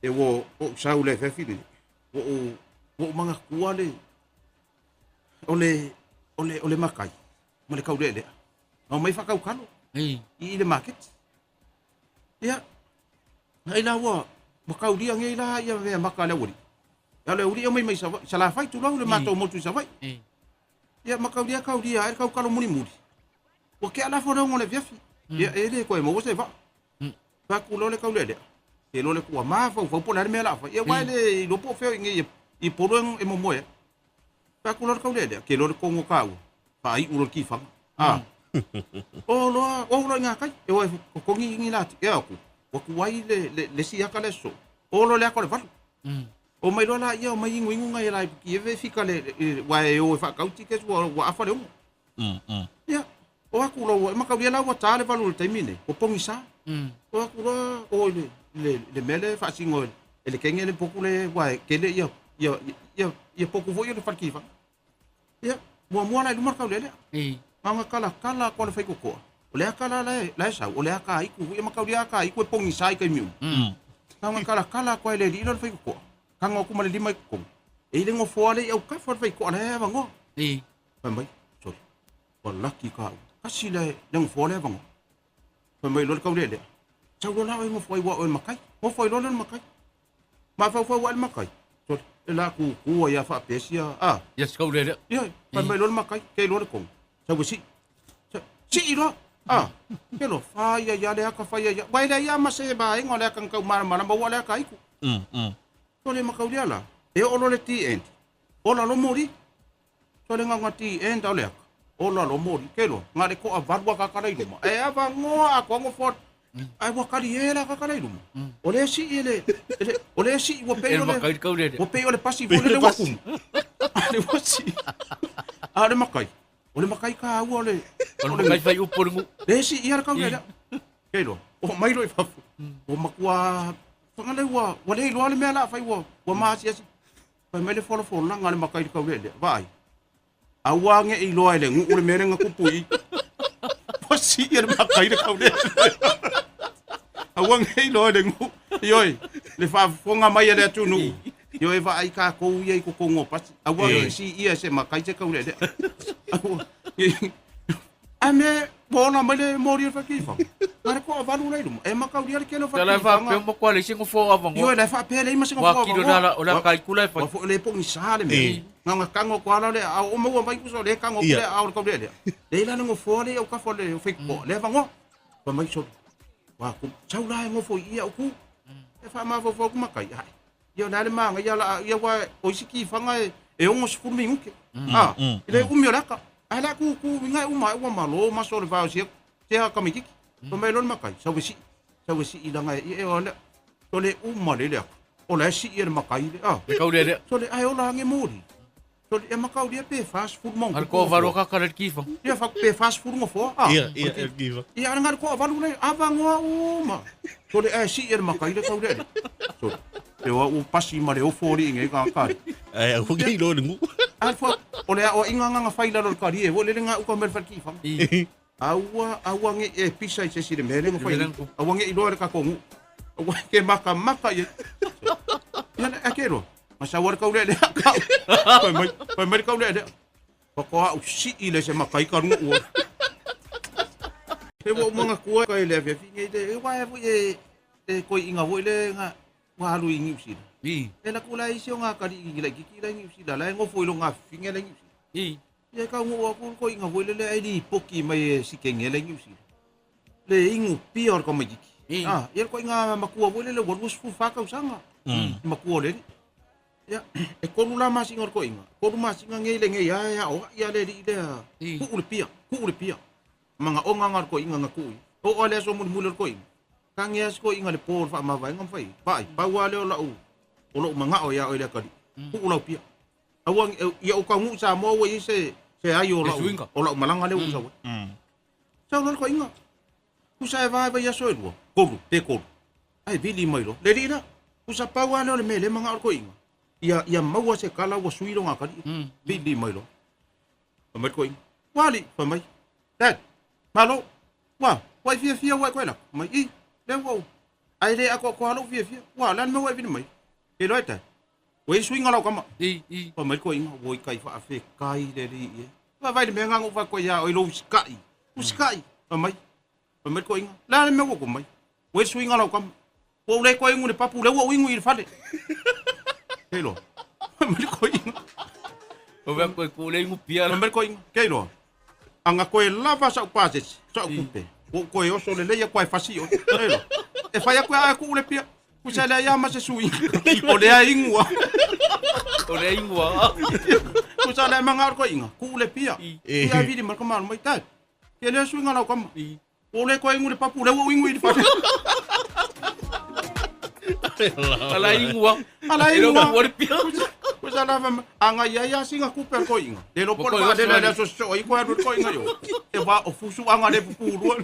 E ua ou sau le afiafi lenei, ua ou, ua ou manatua le, o le, o le, o le makai ma le taulealea, na omai faatautalo Ei. i i le maketi. Ia, ai la ua, ua taulia nei la ia mea maka a le aualii. Ia o le aualii e omai mai Savaii, Salafai tulou le matou motu i Savaii. Ei. Ia ma taulia taulia ai le tautalo mulimuli. Ua tea la fonoga o le afiafi. Ia e le toe maua se vaa. Fai atu loa le taulealea. Ke loa le tua mafaufau po o le a le mea o le a fai. Ia aua e le iloa po o fea o i inei i Upolu e momoe ai. Fai atu loa le taulealea, ke loa le togo o taua, faaiu loa le tifaga. A. O loa, o loa i gatai, e o e totogi ni lati. Ia atu, ua tuai le, le, le isi ata lea sosoo. O loa le ata o le 8. O mai loa laia, omai inuinu nai la i Pukieve e fika le, le, aua e o e faatau tickets ua, ua afa le 6. Ia, o atu loa ua, e mataulia la ua ta le 8 i le taimi lenei, ua pogisa. O atu loa o i le, le, le mea lea e faasino e, e le kenge le potu le, aua e tele ia, ia, ia, ia potu foi o le faletifaga. Ia, muamua la i luma le taulealea. Ei. Na ona talatala atu a le faitotoa. O le ata la la e, la e sau, o le ata a itu foi, e mataulia ata a itu e pogisa i taimi uma. Na ona talatala atu lava e le alii lea o le faitotoa. Tago atu ma le lima i totonu. E i le nofoa lea i autafa o le faitotoa la e avanoa. Ei. Fai mai, sole, ua laki ka au. Tasi le, le nofoa lea avanoa. Fai mai loa le taulealea, sau loa la oe e nofo ai aua o oe o le matai. Nofo ai loa lea o le matai. Mafaufau ae le matai, sole, e la tutu ai lava faapea sia, a. Ia si taulealea. Ioe, fai mai loa le matai, kei loa le togo, sau e sii. Sii loa, a, ke loa, fai ai lava le ata, fai ai lava. Aua e leai lava ma se vaega o le ata na tau malamalama aua o le ata a itu. Sole, mataulia la, e oo loa le the end, ola loa moli. Sole na ona the end o le ata, ola loa moli. Ke loa, na o le toavalu akaka la i luma. Ae avanoa atoa nofoa, ae ua talie la akaka la i luma. O lea sii e le, e le, o lea sii ua pei E o le, makai le taulealea. ua pei o le pasi foi lele ua tumu. A le ua sii. A o le makai, o le makai taua o le, O le makai fai upu o le nuu. le sii ia le taulealea. Ke loa, oo mai loa i fafo. Ua matua, fagaleu ua, ua le iloa le mea o le a fai ua, ua maasiasi. Fai mai le folafolaga a le matai i le taulealea, Vaai, aua ne i iloa e le nuu le mea lea na tupu i i. Ua sii e le matai le taulealea. Aua ne i iloa e le nuu. Ioe, le faafofoga mai a le atunuu. Ioe, vaai tatou ia i totonu o pasi. Aua ne i siia e se matai se taulealea. Aua ne i... Ae mea ua ola mai le moli o le faletifaga. Na o le toavalu la i luma. E mataulia le tele o Tala e faletifaga. faapea uma koa leai se nofoa o avanoa. Ioe, la e faapea leai ma se nofoa Ua kilo avanoa. la o le aka itu la e fai. Ua foi le pogisa le mea. Na ona tago atu lava la o le aao. O maua mai uso lea e tago atu le aao o le taulealea. Leai la le nofoa lea i autafa o le faitotoa. Lea avanoa. Fai mai sole. Ua ku. Sau la e nofo i i au ku. E faamafaufau atu matai. Ai. Ia o le a le manaia la ia aua o isi tifaga e e 60 minute. A, e le umi o le ata. Ae la tu tu inga e uma ai ua malo maso o le va o sia sia tamaititi. Fai mai loa le matai, sau e sii. Sau e sii laga e ia e o le sole uma lele ata. O la e sii e le matai le a. Le taulealea. Sole ae ola age moli. Sole e mataulia pe 40 ma A le toavalu akaka le tifaga. Ia fa pe 40 nofoa. A. Ia, ia, e tifa. Ia ale ngale toavalu le avanoa uma. Sole ae sii e le matai le taulealea. Sole. E o au pasi ma le ofo alii nei ka ka. Ae aua ne i iloa e le nuu. A fo o le aoaiga nga nga fai i lalo o le kalie foi lele nga uka mai le faletifaga. Aua aua ne i e pisa i se isi i le mea lea na fai ai. Aua ne i iloa e le tatou nuu. Aua e te makamaka i ai. Ia le ake loa. Ma sau lava le taulealea kau. Fai mai, fai mai le taulealea. Faatoa au sii lea i se matai ka nuu. He ua ou manatua i le afiafi nei le, aua e foi e, e toeaiina foi le na ua alu i Niu Sila. I. E alu atu la isi o ngā kali'i laitiiti la i Niu Sila, la e nofo i lo ngā fifine la i Niu Sila. I. Ia e taunuu atu le toeaina foi lele ae lipoti mai e sikenge la i Niu Sila. Le inu pia o le tamaitiiti. I. Ah, ia le toeaina matua foi lele ua 24 tausaga. Le matua o le alii. Ia, e tolu la masina o le toeaina, tolu masina nei le nei lava e aoai lava le alii lea, I. tuu le pia, tuu le pia. Manaoga na o le toeaina na tuu i ai. Oo lava le aso mulimuli o le toeaina, tagi lava si toeaina i le po o le faamavaega ma fai ai, Vaai, pau lava lea o lau, o lou manao ia oe le atalii, tuu lau pia. Aua ne i, ia ou taunuu i Samoa ua i ai se, se ai o lau, o lau malaga lea ua ou sau ai. Sau loa le toeaina, tusa e va e vaiaso e lua, tolu, pe tolu, ae vili mai loa, le alii la, tusa pau lava lea o le mea lea e manao le toeaina, ia, ia maua se tala ua sui lona atalii. Vili mai loa. Fai mai le toeaina, ua alii, fai mai, Dad, malo, ua, ua e fiafia ua e toe laka? Fai mai, i, lea ua ou. Ae le atoatoa lou fiafia. Ua, o le a le mea ua e vili mai? Ke iloa e tae. Ua i ai suiga o lau tama. I, i. Fai mai le toeaina, oi kai faafetai le alii e. Vaavaai i le mea lena na ou fai atu ai ia oe i lou usitai. Usitai. Fai mai. Fai mai le toeaina, le a le mea ua tuu mai? Ua i ai le suiga o lau tama. Ua ou le toe inu i le papu, lea ua ou inu i le fale. Ke iloa. Fai mai le toeaina. O mea koe ku le inu pia Fai mai le toeaina, ke iloa. Ana toe lava sa'u pasese, sa'u tupe, ua ou toe oso lelei atu lava e fasi oe. Ke iloa. E fai atu ia oe tuu le pia. Pusa e leai lava ma se suiga. O lea inu lava. O lea inu lava. Pusa o lea e manao le toeaina, tuu le pia. Ia vili mai le tamaloa mai, Dad, ke lea suiga lau tama. Ua ou le toe inu i le papu, lea ua ou inu i le fale. Ala inu lava. Ala inu lava. Ua le pia. Pusa la fai mai, a na i ai lava sina tupe a le toeaina, le iloa po o le vaalele a le aso sosoo ai toe alu ai le toeaina i o. E va o fusu aga le pupulua.